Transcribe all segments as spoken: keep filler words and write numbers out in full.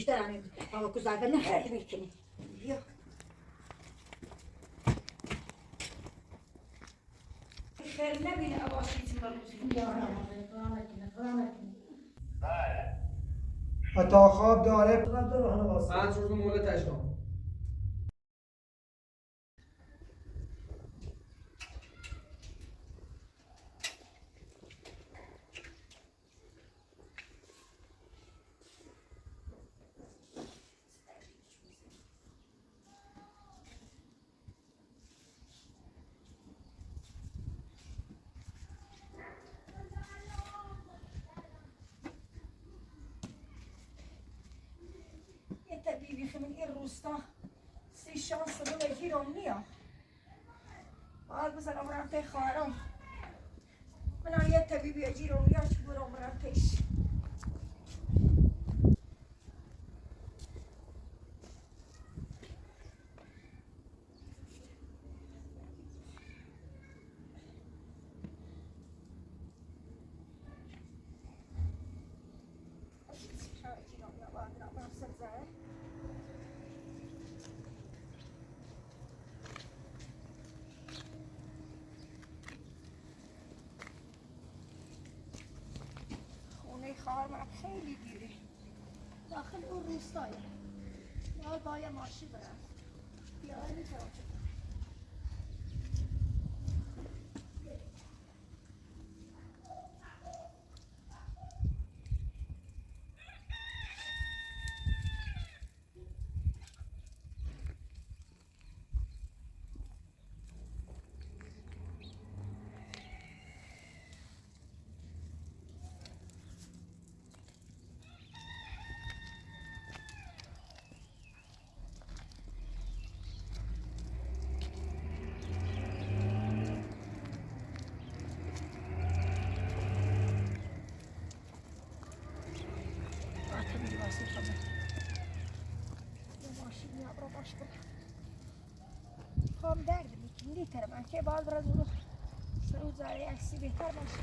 ترانه هوا کو زاگه نه خیر می‌کنی. یا. خیر نبینه، آواز ایتیم بر روزی. یا رحمت، رحمت کنه، رحمت کنه. حتی خواب داره. پنج روز مهلت اشتم. یه طبیبی خمین این روستا سی شانس بله گیرم نیا. باید بزنم رفتای خواهرم. من یه طبیبی گیرم نیا چی برم رفتایش. خونهٔ خواهر من خیلی دیره. داخل اون روستایه. یا باید ماشی برم. یا اینی طرف. آتم دیوازی خانه. یه ماشین یا برا باش برا. پام درد می‌کنه، لیتر من که باز برا دورو. سرو زاره عکسی بهتر باشه.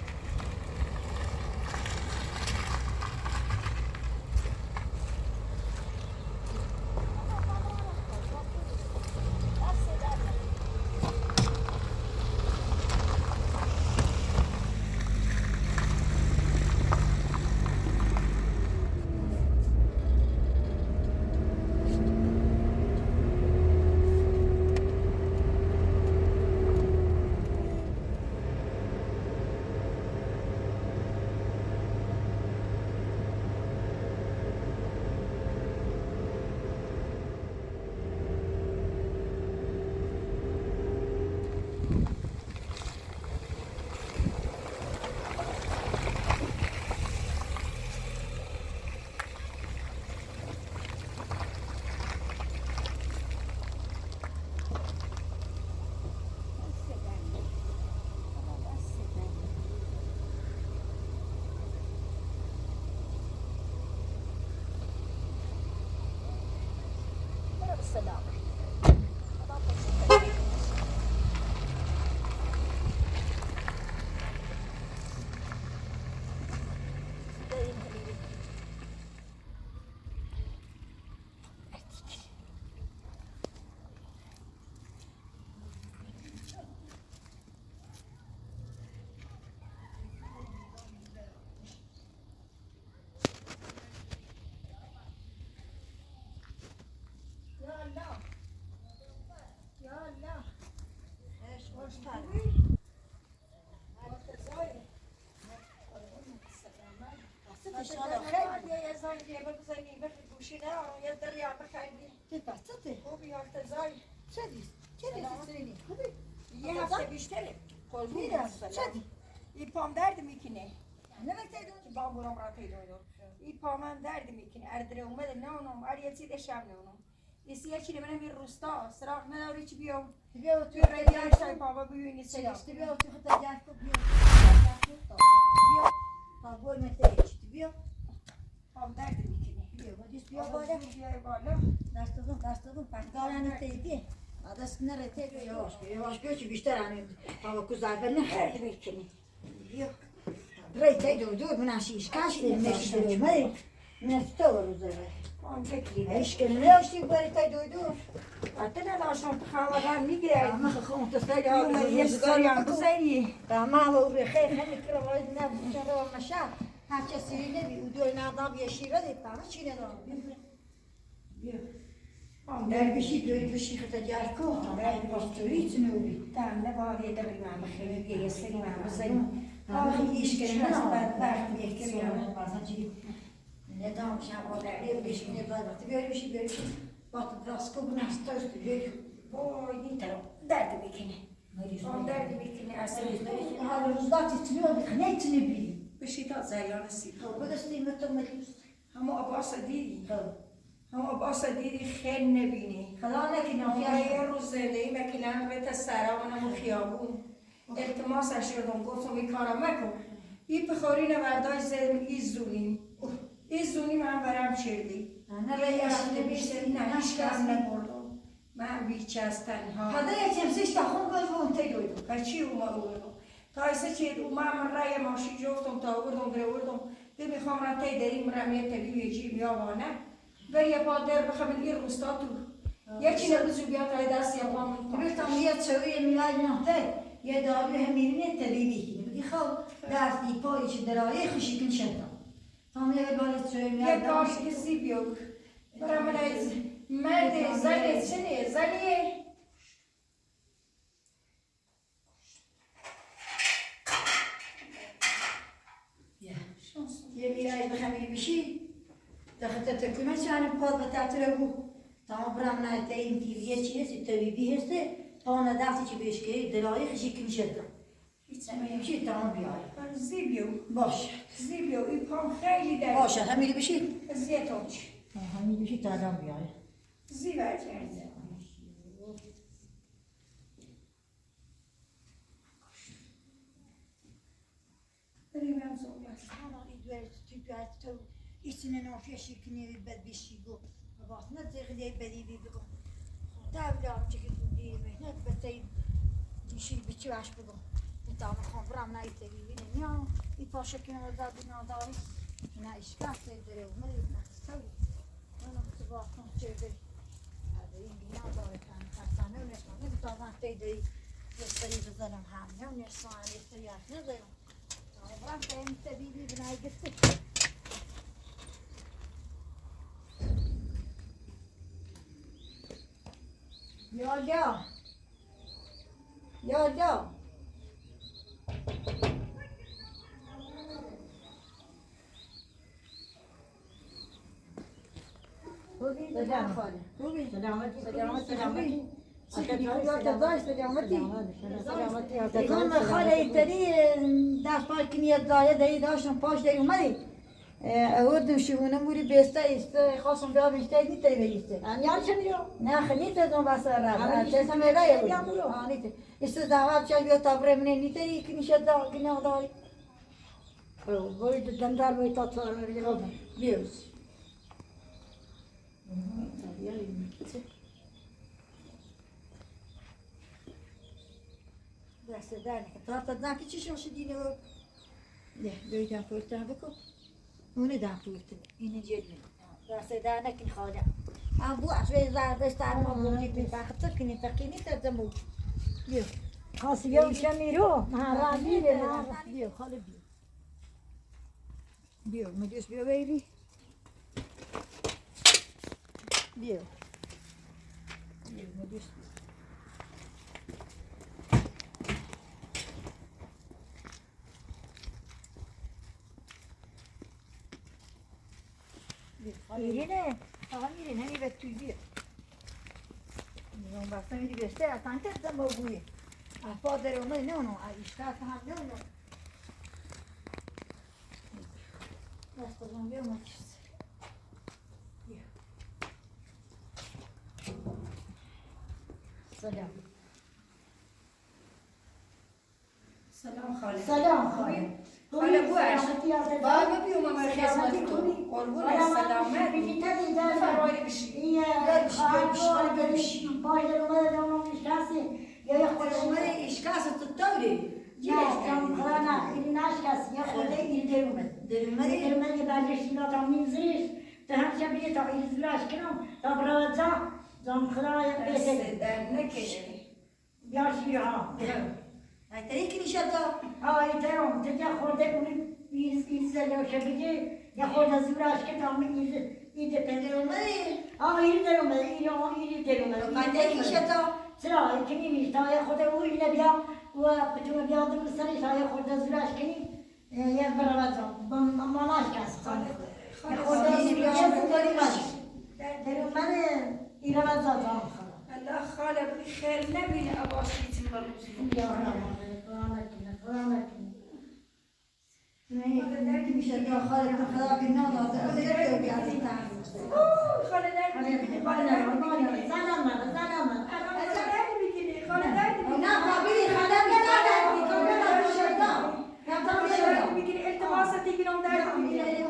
یا الله. یا الله. خوش، خوش تر. سلامت. یه زنگ یه بزنی، بخی گوشی نه، یه دری هم بخندی. تی پس چطه؟ خوبی، حالت زای؟ چه دیس؟ چه دیس سلام. سرینی؟ خوبی؟ یه هفته بیشتره. قربون میرم. سلام. چه دی؟ ای پام درد می‌کنه. نه بهتر دو؟ با برام را پیدا دو. ای پا من درد می‌کنه. اردره اومده نونم، ار یه چی ده شب نونم. ایسی یه چی ده منم این روستا، سراغ نداره چی بیام. بیا تو بیا ردی خود اشتای پا با بیوینی چی سیاه. تو بیا تو خود جه کو بیا. بیا. پا گل مته چی بیا. پام درد می‌کنه. بیا، با دیس بیا بالا. بیا بالا. دست بزن، دست بزن. پرتارانی تیدی. دست نره تیدی. یواش، یواش بیا چی بیشتر آنی. پا کو زاگه نه خیلی می‌کنی. بیا. برای تای دور دور، من اشی اشکاش نمی‌شه. من تو رو زره. آن فکری اشکن ناشتی بری تا دو دو. اتنا داشتم خوانا میگیره. اما خون تستای یوم روزگاری هم بزنی. تمام و بخیر، خیلی کرا واید نه چرا مشا. هر کسی نبی، او دو نادام یه شیره دی، پامه چی ندام. بیا. آن در بشی، دو بشی خطا جار کو، آن باز توری چنو بی. تام نه باوی دبی ما بخیر، بیا یه سری ما بزنی. آخی ایش کنی، بس بعد وقت یه کسی هم بازا چی. ندام شب آدمی بشینه بعد وقتی بیاری بشی، بیاری بشی. وقت دراز کو بنا استرس تو بیاری. وای، این طرف درد می‌کنه. مریض آن درد می‌کنه، اصلاً. مریض، مریض. حال روز داتی تنی و بخنه تنی بی. بشی تا زیان سی. تو بدستی متو مریض. همو عباس دیدی. ها. همو عباس دیدی خیر نبینی. خدا نکنه، اما یه روز زنده ای مکلم به تا سرا و نمو خیابون. التماسش کردم، گفتم: «این کارا مکن.» این پخاری نورداش زدم، این زونی. این زونی من برم چردی. نه، نه، این نه، رفته نه، بیشتر نه، نه، نه، هیچ کس نه. نبردم. من بیچه از تنها. پدر چمسیش تا خون گل بون تی دویدو. پچی اوما اوردم. تا ایسه چید اوما من رای ماشی جفتم تا اوردم، بره اوردم. ده می‌خوام را تی دری مرم یه طبیب جی بیا وانه. بر یه پا در بخمن این روستا تو. یه چی نبزو بیا تای دست یه پا من پا. بیر تام یه چوی میلای نهته، یه دارو همیرینه طبیبی کی. بگی خو دست ای پای چی درایی خوشی کن شتا. تام یه بال چوی میلای یه دارو کاری شی. کسی بیو. برا من از مرد زن چنه؟ زنیه؟ یه میلای بخمیر بشی، دخلت تکومه چانه پاد به تاتره بو. تمام برام نه، تا این تیویه چی هستی، طبیبی هستی، تا اون دستی چی بهش که، دلاری خشی کنشت کن. هیچ همین بشی، تمام بیاری. زی بیو. باشه. زی بیو، این پام خیلی درد. باشه، همین بشی. زیت آج. همین بشی، تا آدم بیاری. زی برگرد. بریم هم زور است. اما این دوی تو، تو، تو ایچینه نافیه شیرکنی بد بیشی گو. باس نه زغلی بدی بی بگو. تا اولام چکی تو دی مهنت بتای بیشی بچی واش بگو. تا ما خان برام نه ایتری بینه نیا. ای پاشه کنه وزا بی ناداری. نه اشکاس داره و مری نه سوی. من تو باستم چه بی. هذا این بنا داره کن. ترسانه و نشانه بتازن تیدری. یه سری بزنم هم. نه نشانه، یه سری حرف ندارم. Tamam, ben de bir bir buna gittik. Yolda. Yolda. خوبی؟ سلام. خوبی؟ سلامتی، سلامتی، سلامتی. سلامتی. سلامتی. سلامتی. خانم خاله، ایتری دست پاک کنی، دایه دایی داشتم، پاش دایی اومدی. اه، اوردم شیونه موری بیسته ایسته، خواستم بیا بیشته، نیتری بیسته. هم یار چمیرو؟ نه، خیلی تزم بسر رفت. هم چه سمه رای بود. آه، نیتری. ایسته زحمت چه بیا تا بره منه، نیتری کنی شد دا، گناه داری. خب، باید دندار باید تا چهار میلیون. خب، بیوز. دست دانه. تا تا دانه که چی شوشی دینه و؟ نه، دوی دان پورتان بکو. اونه دان پورتن. اینه جدی. دست دانه کن خاله. ابو اشوی زار دست ما بودی به بخت کنی فقینی تدمو. یو. خاص یو شمیرو. ما را میره، ما را. یو، خاله بی. بیو، مجلس بیو بیری. بیو. بیو، مجلس بیو. بیو، خاله. ایرینه، آقا ایرین، همی به توی بیو. نون بستم، ایری بیشتر، اتان کردم با بوی. احبا داره اومد، نه، نه، ایشکا هم، نه، نه. دست بزن، بیا، ما چیز. بیا. سلام. سلام خاله. سلام خاله. خاله بو اش. سلامتی آزاد. بابا بیوم من خدمت تو. سلامتی کنی. قربون خاله، من سلامت. بگی تا دیگه بفرمایید بشی. ایه، بیا بشی، بیا بشی، خاله، خاله، بیا بشی. بشی. باشه، اومده دامون می‌شناسی. یا، یا خودش اومده ایشکاس تو طوری. نه، جیش خاله، نه، این نشکاسی. یا خاله، این در اومد. در اومد؟ در اومد، یه برگشتی دادم نیم زیرش. تو هم بیه تا ایز لاش کنم، تا برا جا، جام خدا یا دست بیه. درد نکنه. یا شیرا. ای تری کنی شتا؟ ها، ای ترم، تجا خورده اونی ایز، ایز لوشه بگی، یا خورده زوراش که تا می ایز، ایز پنده اومده. ها، ایز در اومده، ایز، ایز در اومده. ای تری کنی شتا؟ چرا؟ ای کنی نیشتا، یا خورده او ایله بیا، و پتو بیا دم سری تا یا خورده زوراش کنی. اه، یه برا وزا، بم، ماناش کس. خاله، خاله، خاله، خاله، خاله، خاله. در، در من ایره وزا زام خاله. الله خاله، بی خیر نبینه، اباشی چی مروزی. یا رب، خدا نکنه، خدا نکنه. نه، میشه تا خاله، خدا که ناراضی، خاله، درد می‌کنه. اوه، خاله، درد می‌کنه، خاله، درد می‌کنه. زنم من، زنم من. خاله، درد می‌کنه، خاله، درد می‌کنه. نه، خاله، درد می‌کنه. می‌گیری التماس دیگه نام در می‌گیری.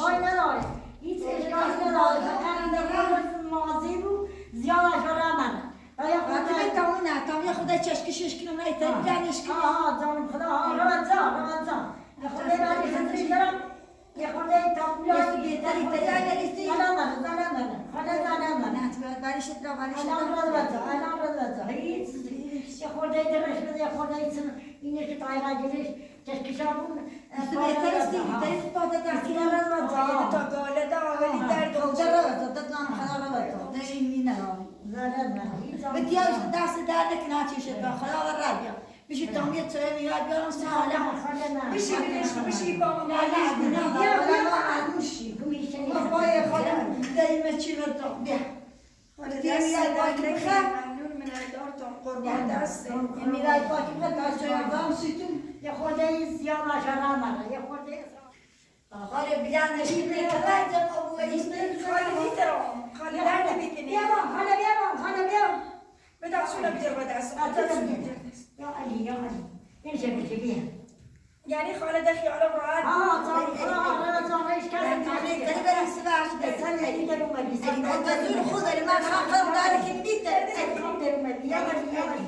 آی نه، نه. هیچ اشکالی نداره. ماضی بو، زیاد اشاره من. آیا خدا تمام نه، تمام خدا چشکی شش کیلو نه، تری جانش کی. آها، جانم خدا، ها، روان جا، روان جا. خدا بری خدمت دارم. یه خورده تابلو بهتری، بهتری نیستی؟ زنم من، زنم من. خانه زنم من. نه، تو بریشت را، بریشت را. الان رد بده، الان رد بده. هیچ، یه خورده درش بده، یه خورده ایسم، اینه که تایرا گلیش، چشکشا بون. تو بهتر استی، بهتر استی، پاتا تحصیل رد بده. تا گاله دا، ولی درد خدا رد بده، داد نام خدا رد بده. دشی مینه. زنم من، هیچ. بدیاش دست درد نکنه، چیشه، خدا رد بده. بشی تامیه چای میرا بیارم سه حالا. بشی، بشی، بشی، بابا، بیا، بیا. بابا، بابا، بابا، بابا. بابا، خاله، دایمه چی رو تو؟ بیا. خاله، دست درد نکنه. ممنون منتدارتم، قربان دست. میرای پاکی من تا چای بام سیتون. یه خورده ای زیاد ماشاءالله مره، یه خورده ای خاله، بیا نشین، بیا. خاله، دیترم. خاله، درد می‌کنی. بیا بام، خاله، بیا بام، خاله، بیا. بده سونا بیار، بده سونا. یا علی، یا علی. نمیشه بشه، بیا. یعنی خاله، ده خیالم راحت. آه، آه، آه، آه، آه، هیچ کس نمی‌شه. تری بری سلاش. سن علی در اومدی، سن علی در اومدی. خود علی، من خواهم داری که می‌تر. علی خواهم در اومدی. یا علی، یا علی.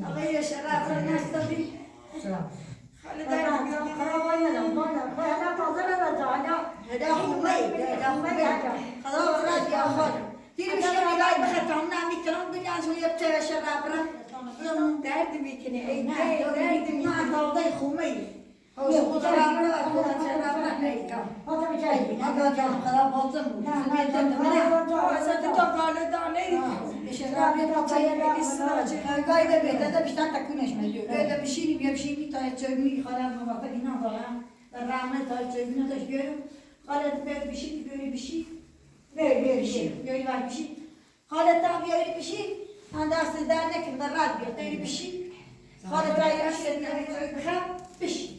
آقای شرف، نستبی. سلام. خاله، درد می‌کنه. هدا خومه، هدا خومه. خدا برات یا خاله. تیر می‌شه میرای بخه تام نمی‌تونم بگم شو یه بچه شراب را. درد می‌کنه، ای نه، درد، درد می‌کنه. ما داده خومه. حوش خدا را برات، خدا شراب را نیکم. ما جان خدا باطن بود. نه، نه، نه، نه. تا گاله دانه. شراب را چای. گای ده بیتا، ده بیشتر تکونش می‌دیو. گای ده بشینیم، یه بشینی تا چای می خاله موافقی ندارم. رحمت های چوبینو داشت بیارم. خاله، بیاری بشی، بیاری بشی. بیاری، بیاری، بیاری بشی. خاله، تا بیاری بشی. من دست در نکن، در رد بیار. بیاری بشی. خاله، تا بیاری بشی، بیاری بشی. بخم، بشی.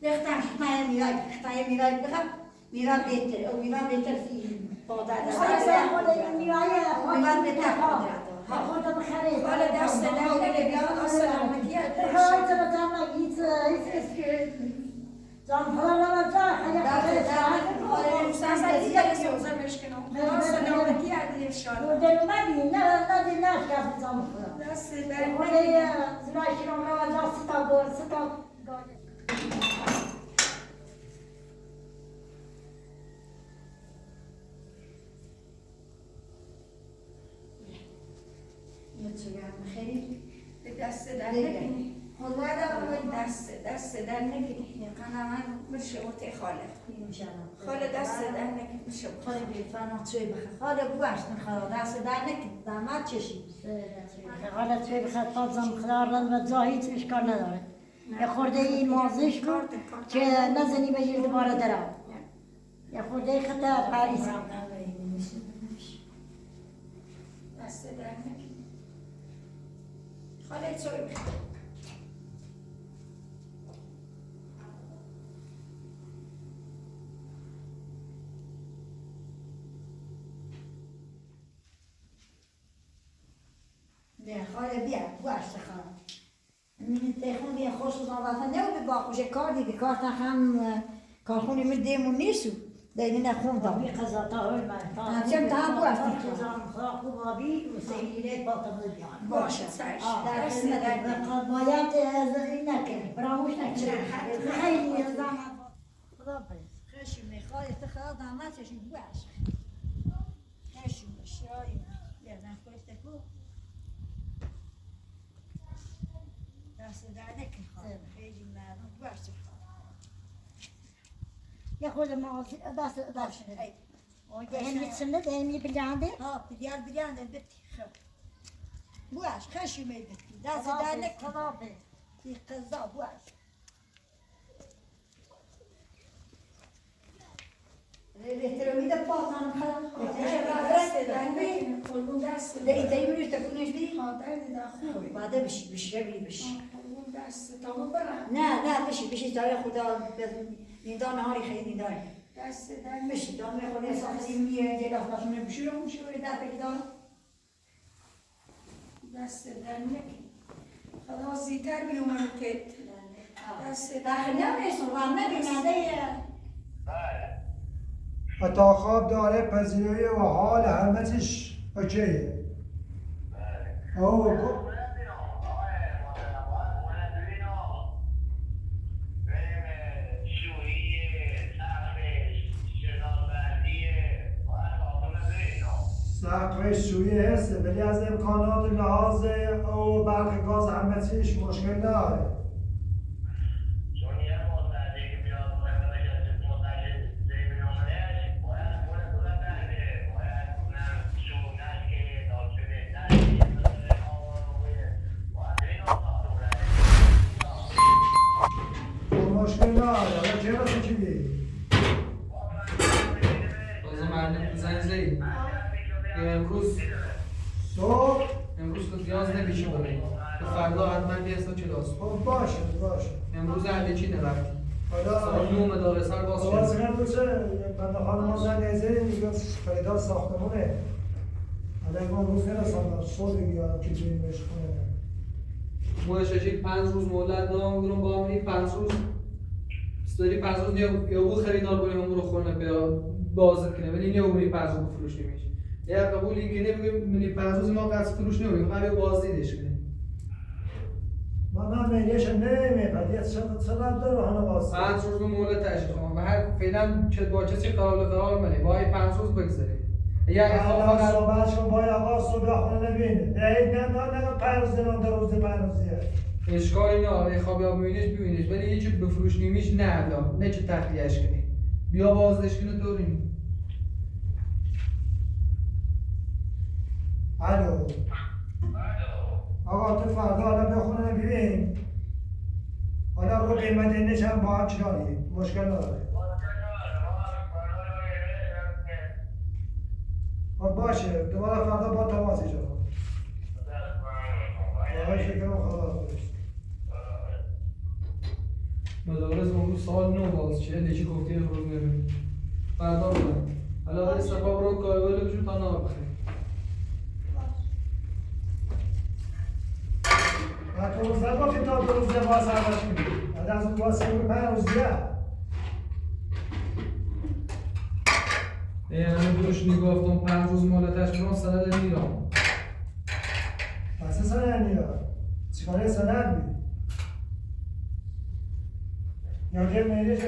بختم، خطای میرای، خطای میرای بخم. میرا بهتر، او میرا بهتر سی پادر. خاله، خاله، میرای، میرا بهتر پادر. ها، خود بخره. خاله، دست در نکن، خدا سلامتی. خاله، تو بزن، هیچ، هیچ، هیچ. جان خدا نوازه، خیلی خدا سلامتی. سلامتی عادل انشالله. دل اومدی، نه، نه، نه، نه، جان خدا. دست درد نکنه. زنای شیران نوازه، ستا گل، ستا گل. یه چی هم خیلی. دست در نکنی. خدا را دست، دست در نکنی. یه قناه من مرشه و تی خاله. انشالله. خاله، دست در نکنی، مرشه و تی خاله. خاله، بی فنا چوی بخه. خاله، بوشتن خاله، دست در نکنی. زحمت چشی. خاله، چوی بخه، تا زم خدا رد و جا هیچ اشکال نداره. یه خورده این مازش رو که نزنی به جلد دوباره درم. یه خورده خطر پریز. دست درد نکنه. خاله، چای بخور. نه، خاله، بیا، باشه، خاله. من تیخون بین خوش و زاوطه نه بی باخوشه کار دی، بی کار تا هم، اه، کارخونی من دیمون نیسو. دیدی نه خون دا. بی قضا تا اول من تا. ها، چم تا هم بواستی. تا زان خدا خوب آبی و سهیلی لی پاک بود بیان. باشه. آه، در خدمت. باید، اه، از این نکنی، فراموش نکنی. خیلی زحمت. خدا حافظ. وای، تو خدا داماد چشی بواش. خشم شای. یه نخوشته کو. دست درد نکن خانم. خیلی ممنون. بواش خانم. یه خود ما دست، دست. ای. آه، ده هم ایچینده، ده هم بلیانده. ها، بلیان، بلیانده، بیتی. خب. بواش، خشم بیتی. دست درد نکن. خدا به. ای قضا بواش. احترامی ده پاتان خدا. احترامی ده قربون دست. ده ایتایی بری تکونش بی. ها، درد ده خوبه. بعد بشی، بشی، بری بشی. ها، قربون دست. تمام برم. نه، نه، بشی، بشی، تا خدا. نیدان هاری خیلی نیدان. دست درد. بشی، دان خدا ساختی میه، یه لاف لاف نه بشی رو، بشی رو، ده پیدا. دست درد نکن. خدا زیتر بیومن کت. دست درد نکن. نمی‌رسون، رحمت نده. عطا خواب داره، پذیرایی و حال همه چیش اوکیه. او سقف سویه هسته، ولی از امکانات لحاظ او برق، گاز، همه چیش مشکل داره. مشکل نه، حالا چه واسه چی بی؟ تازه معلم زنگ زدی. امروز، صبح؟ امروز که یازده پیش بودی. تو فردا حتما بیاستا کلاس. خب باشه، باشه. امروز اهل چی نرفتی؟ حالا ساعت نه مدارسه رو باز آواز شد. نبود، چه؟ بنده خانم ما زنگ زدی، میگه خریدار ساختمونه. حالا ما روز نرساندم، صبح می‌آیم که بریم بهش خونه. ما ششی پنج روز مهلت دام، گرم با منی پنج روز. استوری پنج روز نیه، یا او خریدار بره همون رو خونه بیا باز کنه، ولی نیه اونی پنج روز بفروشیمش. یا قبول این که نمی‌گه، منی پنج روز ما قطع فروش نمی‌کنیم، قبل بازدیدش کنیم. ما، ما می‌گه شم نمی‌گه، بعد یه چه، چه رد داره هنو باز؟ پنج روز مهلت تشریف ما. و هر فعلاً چه با کسی قرار، قرار منه، با این پنج روز بگذره. یا اضافه الان قرار صحبت کن با آقا، صبح خونه نبینه. نه، نه، نه، نه، پنج روز، نه، دو روز، پنج روز دیگه. اشکالی نه، اگه خوابی ها ببینیش، ببینیش. ولی هیچ بفروش نیمیش نه، نه چه تخلیه‌اش کنی. بیا بازدش کنی، طوری نی. الو. آقا، تو فردا حالا بیا خونه رو ببین. حالا رو قیمت اینش هم با هم چنانی، مشکل نداره. خب باشه، دوباره فردا با تماس ایجاد کن. خواهش می‌کنم، خدا حافظ. مدارس امروز ساعت نه باز شه، لچی گفتی امروز نمی‌ریم. فردا بودم. حالا آقای صفا برو کارگاه بشو تا نهار بخوریم. من تو روز نگفتی تا دو روز باز سرمش کنی. بعد از اون باز سه روز، پنج روز دیگه. ای همه دوش نگفتم پنج روز مهلتش برام سند می‌رم. پس سند می‌رم. چیکاره سند می‌رم؟ یا که می‌رش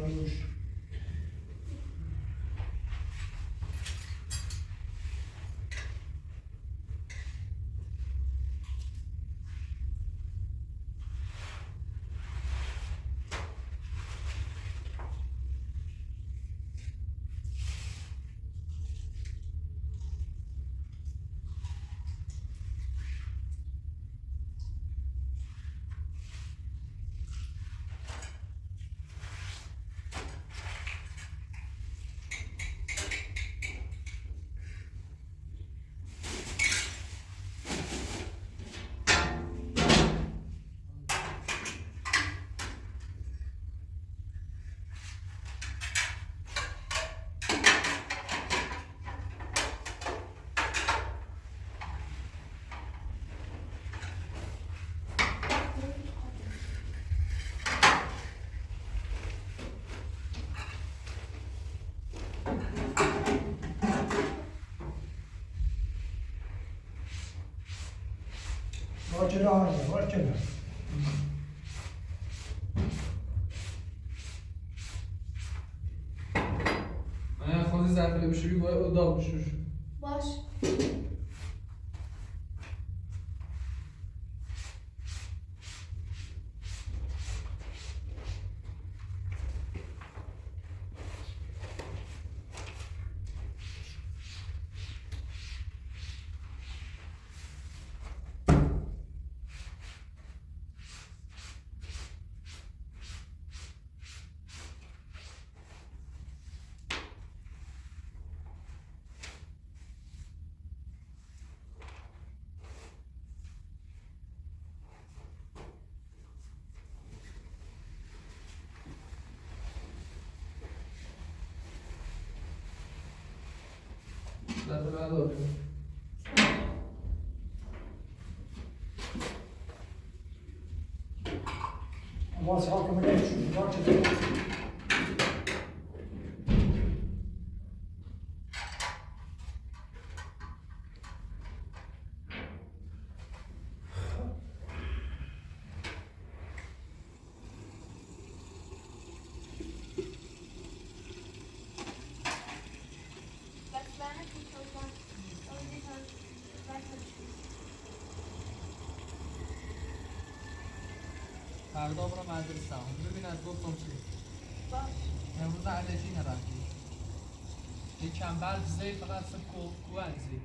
آه، خودی زعفران بشوری، باید او داغ بشور. باش. فردا برو مدرسه، اون ببین از گفتم چی. باش. امروز الکی نرفتی. یه کم برف زی، فقط صبح کو-، کوهن زی.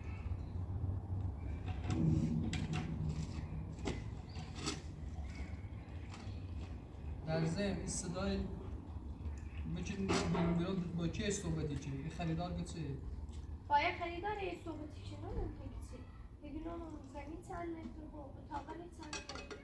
در ضمن این صدای می‌تونی بیرون بیرون با کی صحبتی چی؟ این خریدار که چی؟ با یه خریدار یه صحبتی چی؟ نه ممکن که چی؟ بگی نه ممکن. این چند متر با اتاق چند متر؟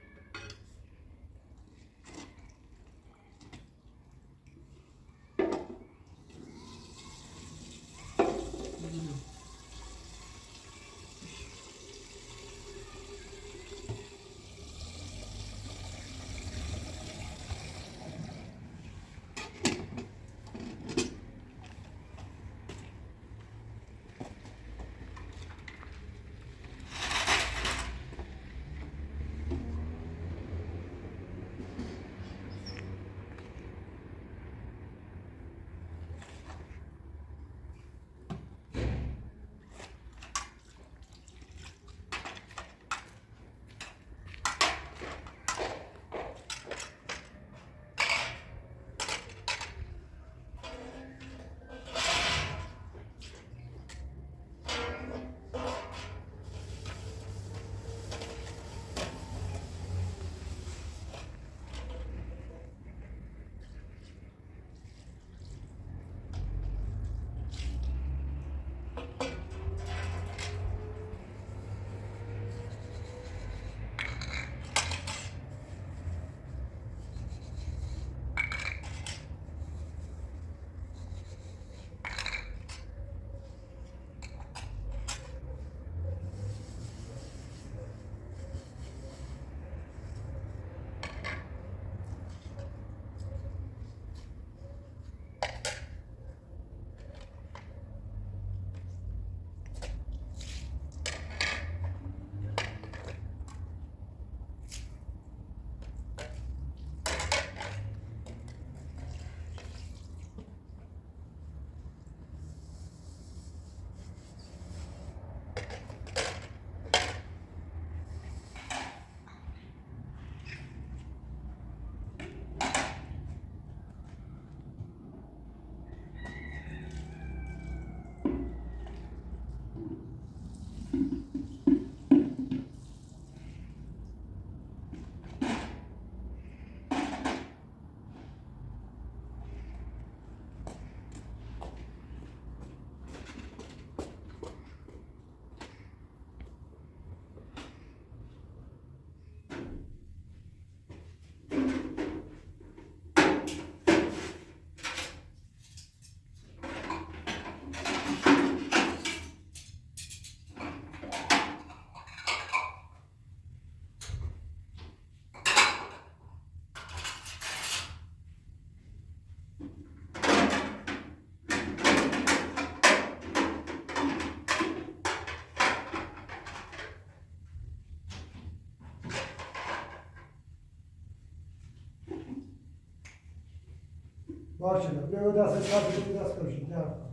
باشه، بیا دست چپ، بیا دست بشین، جمع کن.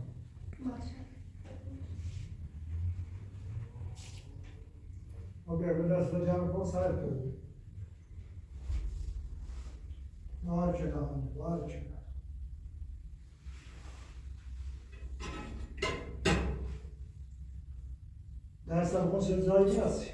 باشه. او بیا دست جمع کن، سر تو. باشه، باشه. درسم خو سر جایی هستی.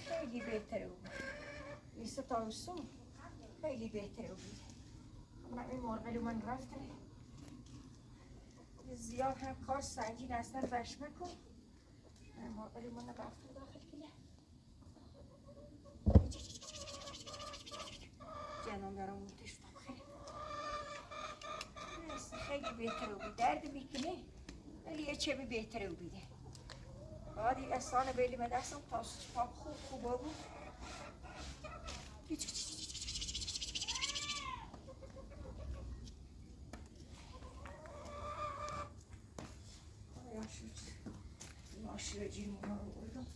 خیلی بهتره او. بیست تاوسون خیلی بهتره او. اما این مرغلو من رفتنه. زیاد هم کار سنگین اصلاً بش مکن. مرغلو من رفتن داخل کله. جنان دارم اون تشت خیلی. خیلی بهتره او. درد می‌کنه. ولی یه چه بی بهتره او بیده. بعدی احسان بیلی من دستم تا سوچ پاک خوب خوب بو. آی آشیر، آشیر جیرمونا رو بردم.